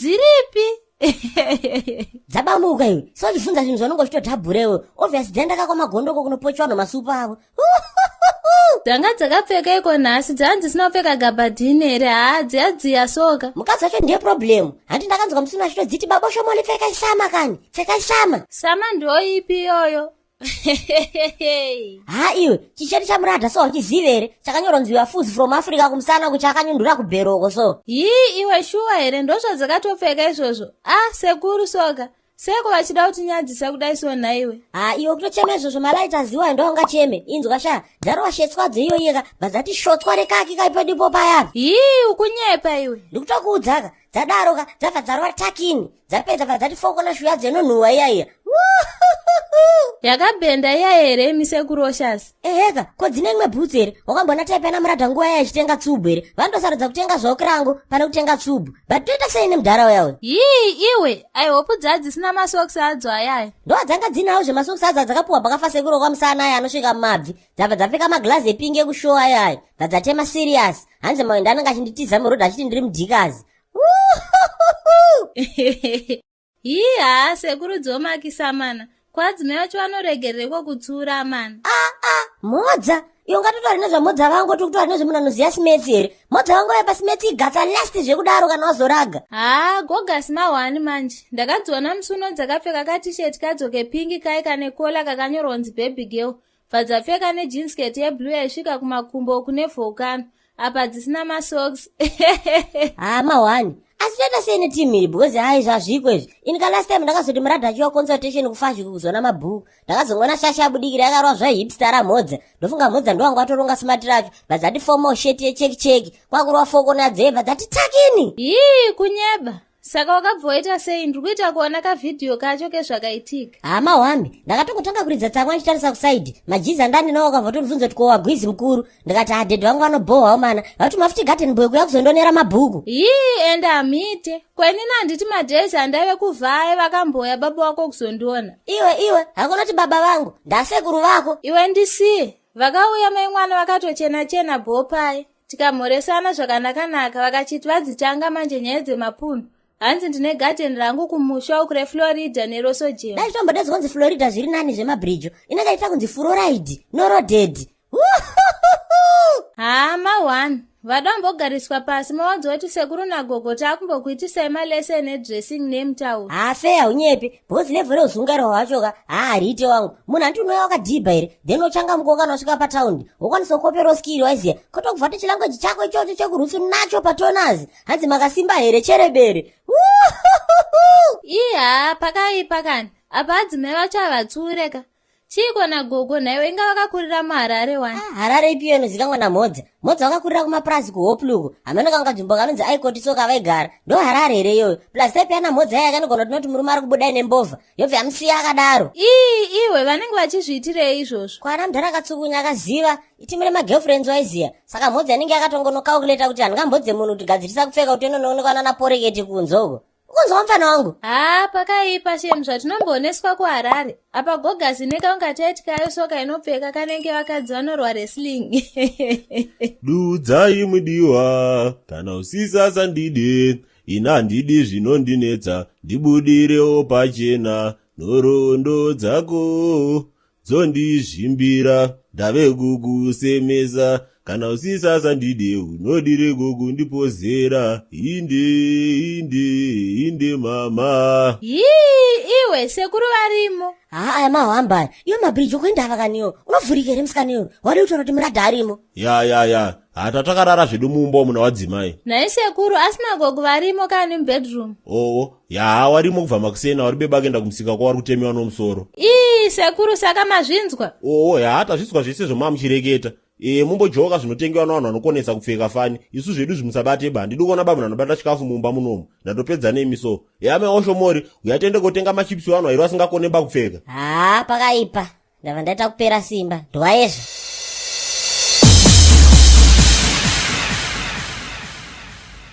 Dziripi? Dzabamuka iwe. So uchibvunza zvinhu zvaunenge uchitodhabhura iwe. Obvious dzaenda kwa magondoko kunopochwa vanhu masupa avo. Dzanga dzakapfeka iko nhasi, dzanga dzisina kupfeka gabhadhini here? Haa, dziya dziya soka. Mukadzi wacho ndiye problem. Hanti ndakanzwa musi uno achitodziti baba Shomoli pfekai sama kani. Pfekai sama. Sama ndiyo ipi iyoyo? Ha iwe, chisheti chaMuradha so hauchizive here? Chakanyorwa nzi you fools from Africa kumusana uku chakanyundura kubheroko so. Hii iwe shuwa here ndozvadzakatopfeka izvozvo? Ah, sekuru soka. Seko vachida kutinyadzisa kudai so nhaiwe. Ha iwe kutochema izvozvo malaita aziwa ndo angacheme. Inzwa sha, dzarova shetswa dzeiyo iyeka, bva dzati shotswa rekaki kaipedipo paya. Hii ukunyepa iwe. Ndikutokuudzaka, dzadaro ka, dzabva dzarova takini. Dzapedza bva dzati foko na shuya dzenonhuwa iya iya. Yakabhenda iya here imi sekuru Oshasi? Eheka, ko dzine imwe bhutsu here? Wakambona type yana Muradha nguva iya ichitenga tsubu here? Vanotosarudza kutenga zvaokirangu pane kutenga tsubu. But toita sei nemudhara uya uyu? Hii iwe, I hope dzadzisina masocks adzo ayaya. Ndoadzanga dzinawo zvemasocks adzo adzakapuwa pakafa sekuru kwamusana aya anosvika mumabvi. Dzabva dzapfeka maglazi epingi ekushow aya aya. Bva dzatema serious. Hanzi maenda anenge achinditiza muroad achiti ndiri mudhikazi. Hii haa sekuru dzomakisa mana. Kwadzimai vacho vanoregerereko kutsiura mana. Ah ah, Modza. Iwe ungatotaura nezvamodza vangu tiri kutaura nezvemunhu anoziva simetsi here? Modza vangu vaya pasimetsi igatsa last zvekudaro kana wazoraga. Haa gogasi mahwani manje. Ndakadziona musi uno dzakapfeka katisheti kadzo kepingi kai kane kola kakanyorwa kunzi baby girl. Bva dzapfeka nejeanskirt yeblue yaisvika kumakumbo kune volcano. Apa dzisina masocks. Haa mahwani. Asi toita sei neteam iri because hai zvazviko izvi. Ini ka last time ndakazoti Muradha achiwa consultation kufazviko kuzoona mabhuku. Ndakazongoona shasha yabudikira yakarova zva hipster raMhodza. Ndofunga Mhodza ndowanga watoronga smart racho. Bva dzati formal shirt yecheki cheki. Kwakurova foko nadzeye bva dzati takini. Hii kunyeba. Saka wakabva waita sei? Ndiri kuita kuona kavhidhiyo kacho kezvakaitika. Hama wami, ndakatongotanga kuridza tsamwa ndichitarisa kusaidhi. Majizi andandinawo akabva tondibvunza kuti ko wagwizi mukuru. Ndikati ah dhedhi vangu vanobhohwawo mana. Vatuma futi garden boy kuya kuzondonera mabhuku. Hii ende hamuite. Kwenini handiti madays andaive kuvhaye vakamboya baba wako kuzondiona. Iwe iwe, hakuna kuti baba vangu, ndasekuru vako. Iwe ndisiye. Vakauya mai mwana vakatochena chena bhoo paye. Tikamhoresana zvakanakanaka vakachiti vadzitanga manje nyaya dzemapundu. Hanzi ndine garden rangu kumusha uku reFlorida neRosojema. Dai zvitombodaidzwa kunzi Florida zviri nani zvemabridge. Inenge ichita kunzi Fluoride, noroded. Haa ma1 vadambogariswa pasi mawanzwa kuti sekuru nagogo takumbokuitisai malesson edressing nemutauro. Haa feya unyepi because level reuzungairo hwacho ka haa hariite wangu. Munhu hanti unouya wakadhibha here then wochangamuka kana wasvika pataundi wokwanisa kukoperawo skiri waiziya kwete kubva tichilanguage chako ichocho chekurutsu nacho patonazi hanzi makasimba here cherebere. Ii haa pakaipa kani apa adzimai vacho havatsiure ka. Chiiko nagogo nhaiwe inga vakakurira muHarare wani. Ah, Harare ipiyo inozikanwa naMhodza. Mhodza vakakurira kumapurazi kuHopley Hameno kanga kanzvimbo kanonzi Aikoti Soka vaigara. Ndo Harare here iyoyo. Plus type yana Mhodza yaya kanogona tinoti murume ari kubuda ine mbovha. Yobva yamusiya akadaro. Ii iwe vanenge vachizviitirei izvozvo? Kwana mudhara akatsukunya akaziva. Itimu remagirlfriends waiziya. Saka Mhodza inenge yakatongonokalculata kuti handingambodze munhu kuti gadzirisa kupfeka kuti inonoonekwa nana poreketi kunze uko. Ukunzwa mfana wangu? Haa pakaipa shem zvatinomboneswa kuHarare. Apa gogazi nekaunga taiti kayo soka inopfeka kanenge vakadzi vanorwa wrestling. Dudzai mudiwa kana usisasandide ini handidi zvinondinetsa ndibudirewo pachena nhoroondo dzako dzondizvimbira ndave kukusemesa kana usisasandide unodireko kundipozera inde inde inde mama. Hii iwe sekuru varimo. Haa aya mahwamba aya. Iwe mabridge okuenda kaniyo. Unovhurika here musikana iwe? Wadi kutaura kuti muradha arimo. Ya ya ya. Hata takarara zvedu mumba umu nawadzimai. Nhai sekuru asina gogo varimo kani mubedroom. Oo, ya warimo kubva makuseni wari beba kuenda kumusika kwawari kutemewa nomusoro. Ii sekuru saka mazvinzwa? Oo, ya tazvinzwa zvese zvomamuchireketa. Ee mumbojoka zvinotengewa navanhu vanokonesa kupfeka fani. Isu zvedu zvimusabate ba. Ndidi kuona ba munhu anobata chikafu mumba munomu. Ndatopedza nemi so. Ya mai Oshomori, uya tiende kotenga machips vanhu vairi vasingakone ba kupfeka. Haa pakaipa. Ndabva ndaita kupera simba. Ndwayezvo.